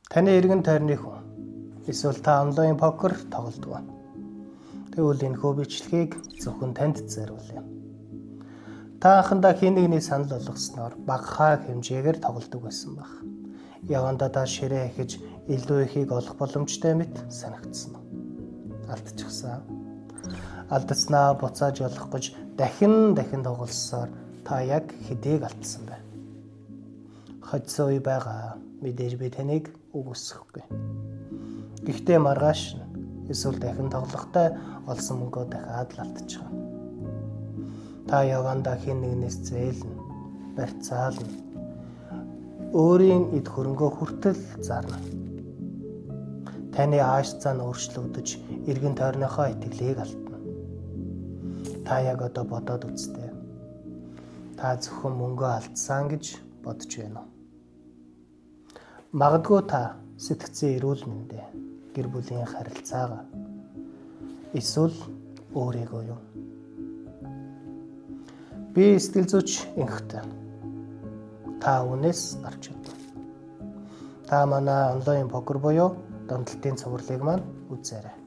Таны эргэн тойрны хүн эсвэл та онлайн покер тоглодог. Тэгвэл энэхүү бичлэгийг зөвхөн танд зориулъя. Та анхандаа хэн нэгний санал болгосноор багахан хэмжээгээр тоглодог байсан байх. Явандаа та ширээ эхэж илүү ихийг олох боломжтой мэт санагдсан. Алдчихсан. Алдснаа буцааж олох гэж дахин дахин тоглосоор та яг хэдийг алдсан бэ? Хоцсон үе байгаа. Мэдээж би таныг үгүйсгэхгүй. Гэхдээ маргааш нь эсвэл дахин тоглохдоо олсон мөнгөө дахиад л алдчихна. Та явандаа хэн нэгнээс зээлнэ, барьцаална. Өөрийн эд хөрөнгөө хүртэл зарна. Таны ааш зан өөрчлөгдөж, эргэн тойрныхоо итгэлийг алдна. Та яг одоо бодоод үзтээ. Та зөвхөн мөнгөө алдсан гэж бодож байна уу? Магадгүй та сэтгэцийн эрүүл мэндээ, гэр бүлийн харилцаагаа эсвэл өөрийгөө юм. Би сэтгэл зүйч Энхтэй. Та үүнээс гарч чадна. Та манай онлайн покер буюу донтолтын цувралыг маань үзээрэй.